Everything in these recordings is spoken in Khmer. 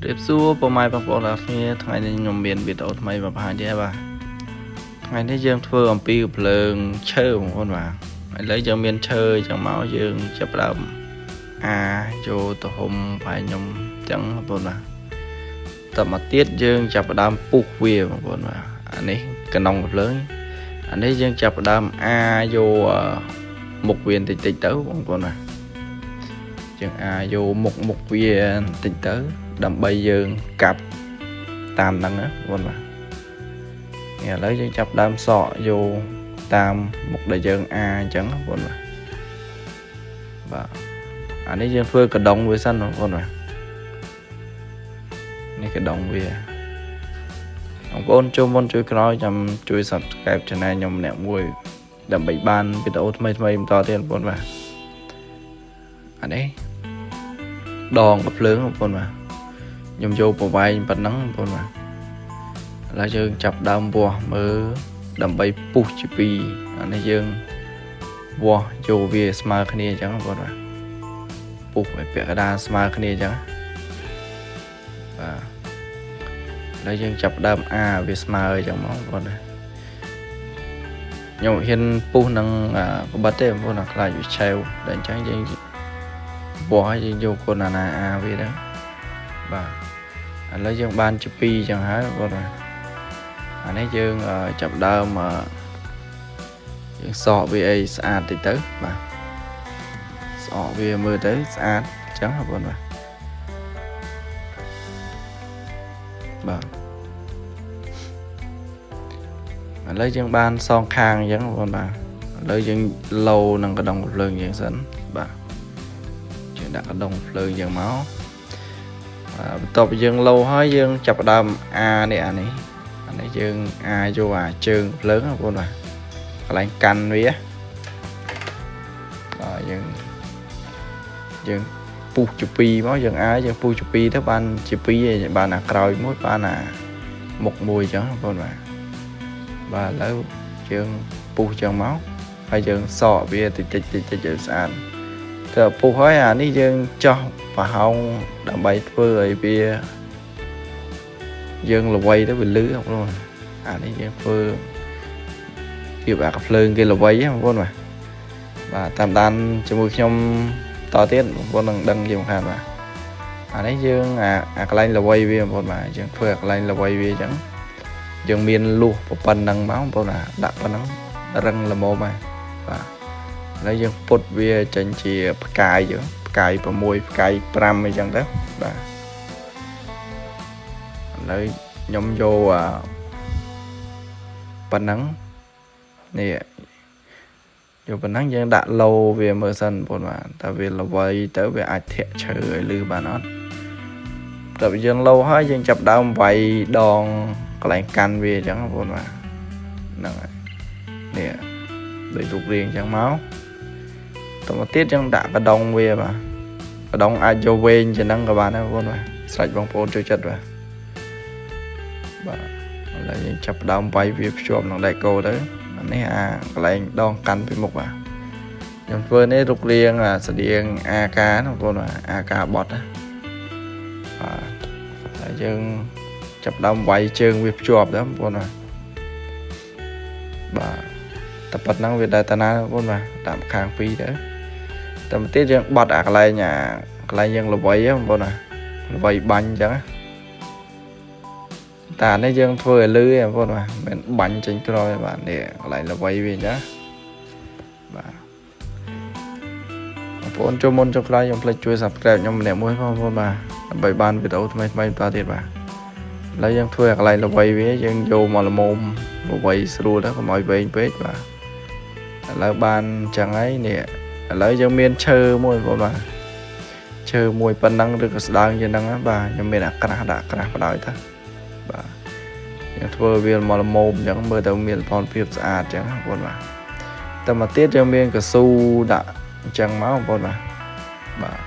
រាបសួរពុកម៉ែបងប្អូនទាំងអស់គ្នាថ្ងៃនេះខ្ញុំមានវីដេអូថ្មីមកបង្ហាញទៀតបាទថ្ងៃនេះយើងធ្វើអំពីកំភ្លើងឈើបងប្អូនបាទឥឡូវយើងមានឈើចឹងមកយើងចាប់ផ្ដើមអាយកទៅហុំផែខ្ញុំចឹងបងប្អូនបាទតមកទៀតយើងចាប់ផ្ដើមពុះវាបងប្អូនបាទអានេះកណ្ដុងកំភ្លើងអានេះយើងចាប់ផ្ដើមអាយកមុខវាបន្តិចតិចទៅបងប្អូនបាទយើងអាយកមុខមុខវាបន្តិចទៅដើម្បីយើងកាប់តាមហ្នឹងណាបងប្អូនបាទនេះឥឡូវយើងចាប់ដើមសក់យកតាមមុខដែលយើងអាអញ្ចឹងបងប្អូនបាទបាទអានេះយើងធ្វើកដុងវាសិនបងប្អូនបាទនេះកដុងវាបងប្អូនចូលមុនជួយក្រោយចាំជួយ Subscribe Channel ខ្ញុំម្នាក់មួយដើម្បីបានវីដេអូថ្មីៗបន្តទៀតបងប្អូនបាទអានេះដងកំភ្លើងបងប្អូនបាទខ្ញុំយកប្រវែងប៉ុណ្ណឹងបងប្អូនបាទឥឡូវយើងចាប់ដើមវាស់មើលដើម្បីពុះជាពីរអានេះយើងវាស់យកវាស្មើគ្នាអញ្ចឹងបងប្អូនបាទពុះឲ្យពាក់កណ្ដាលស្មើគ្នាអញ្ចឹងបាទឥឡូវយើងចាប់ដើមអាវាស្មើអញ្ចឹងមកបងប្អូនណាខ្ញុំហ៊ានពុះនឹងក្បិតទេបងប្អូនខ្លាចវាឆេវដល់អញ្ចឹងយើងវាស់ឲ្យយើងយកគុណអាណាអាវាទៅបាទឥឡូវយើងបានជា2អញ្ចឹងហើយបងប្អូនបាទអានេះយើងចាប់ដើមយើងសក់វាអីស្អាតតិចទៅបាទស្អកវាមើលទៅស្អាតអញ្ចឹងបងប្អូនបាទបាទឥឡូវយើងបានសងខាងអញ្ចឹងបងប្អូនបាទឥឡូវយើងឡូនឹងកដុងភ្លើងយើងសិនបាទយើងដាក់កដុងភ្លើងយើងមកបន្ទាប់ពីយើងឡូហើយយើងចាប់ផ្ដើមអានេះអានេះអានេះយើងអាយកអាជើងភ្លើងបងប្អូនបាទកន្លែងកាន់វាបាទយើងយើងពុះជាពីរមកយើងអាយើងពុះជាពីរទៅបានជាពីរឯងបានអាក្រោយមួយបានអាមុខមួយអញ្ចឹងបងប្អូនបាទបាទឥឡូវយើងពុះអញ្ចឹងមកហើយយើងសក់វាតិចតិចតិចតិចឲ្យស្អាតទៅពុះហើយអានេះយើងចោះប្រហោងដើម្បីធ្វើឲ្យវាយើងល្វីទៅវាលឺបងប្អូនអានេះយើងធ្វើពីអាកាភ្លើងគេល្វីបងប្អូនបាទបាទតាមដានជាមួយខ្ញុំតទៀតបងប្អូននឹងដឹងជាមិនខានបាទអានេះយើងអាកន្លែងល្វីវាបងប្អូនបាទយើងធ្វើអាកន្លែងល្វីវាអញ្ចឹងយើងមានលួសប៉ុណ្ណឹងមកបងប្អូនបាទដាក់ប៉ុណ្ណឹងរឹងល្មមហើយបាទឥឡូវយើងពុតវាចេញជាផ្កាយយើងផ្កាយ6ផ្កាយ5អីចឹងទៅបាទឥឡូវខ្ញុំយកអាប៉ុណ្ណឹងនេះយកប៉ុណ្ណឹងយើងដាក់ឡូវាមើលសិនបងប្អូនបាទតើវាល្វីទៅវាអាចធាក់ឈើឲ្យលឺបានអត់តែយើងឡូហើយយើងចាប់ដើមវាយដងកន្លែងកាន់វាអញ្ចឹងបងប្អូនបាទហ្នឹងហើយនេះដូចរូបរាងអញ្ចឹងមកតមកទៀតយើងដាក់កដុងវាបាទកដុងអាចយកវែងជាងហ្នឹងក៏បានដែរបងប្អូនបាទស្រេចបងប្អូនចូលចិត្តបាទបាទឥឡូវយើងចាប់ដើមវាយវាភ្ជាប់នឹងដែកគោទៅអានេះអាកន្លែងដងកាន់ពីមុខបាទខ្ញុំធ្វើនេះរូបរាងស្តៀងអាការណាបងប្អូនបាទអាការបត់ណាបាទហើយយើងចាប់ដើមវាយជើងវាភ្ជាប់ទៅបងប្អូនបាទបាទតែប៉ុណ្ណឹងវាដែរតាណាបងប្អូនបាទតាមខាងពីរទៅតែមកទៀតយើងបត់អាកន្លែងអាកន្លែងយើងល្វីបងប្អូនណាល្វីបាញ់អញ្ចឹងតានេះយើងធ្វើឲ្យលឺឯងបងប្អូនបាទមិនបាញ់ចេញក្រោយបាទនេះកន្លែងល្វីវាអញ្ចឹងបាទបងប្អូនចូលមុនចូលក្រោយខ្ញុំភ្លេចជួយ Subscribe ខ្ញុំម្នាក់មួយផងបងប្អូនបាទដើម្បីបានវីដេអូថ្មីៗបន្តទៀតបាទឥឡូវយើងធ្វើឲ្យកន្លែងល្វីវាយើងយកមកល្មមល្វីស្រួលទៅកុំឲ្យវែងពេកបាទឥឡូវបានអញ្ចឹងហើយនេះឥឡូវយើងមានឈើមួយបងប្អូនបាទឈើមួយប៉ុណ្ណឹងឬក៏ស្ដើងជាងហ្នឹងបាទខ្ញុំមានអាក្រាស់ដាក់ក្រាស់បដ ாய் ទៅបាទយើងធ្វើវាមកល្មមអញ្ចឹងមើលទៅមានផលភាពស្អាតអញ្ចឹងបងប្អូនបាទតែមកទៀតយើងមានកស៊ូដាក់អញ្ចឹងមកបងប្អូនបាទបាទ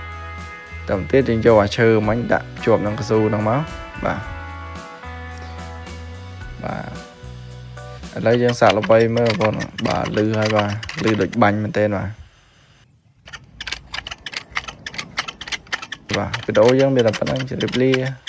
តែមកទៀតយើងយកអាឈើមិញដាក់ភ្ជាប់នឹងកស៊ូហ្នឹងមកបាទបាទឥឡូវយើងសាកល្បីមើលបងប្អូនបាទលឺហើយបាទលឺដូចបាញ់មែនទែនបាទបាទវីដេអូយើងមានតែប៉ុណ្្នឹងជម្រាបលា។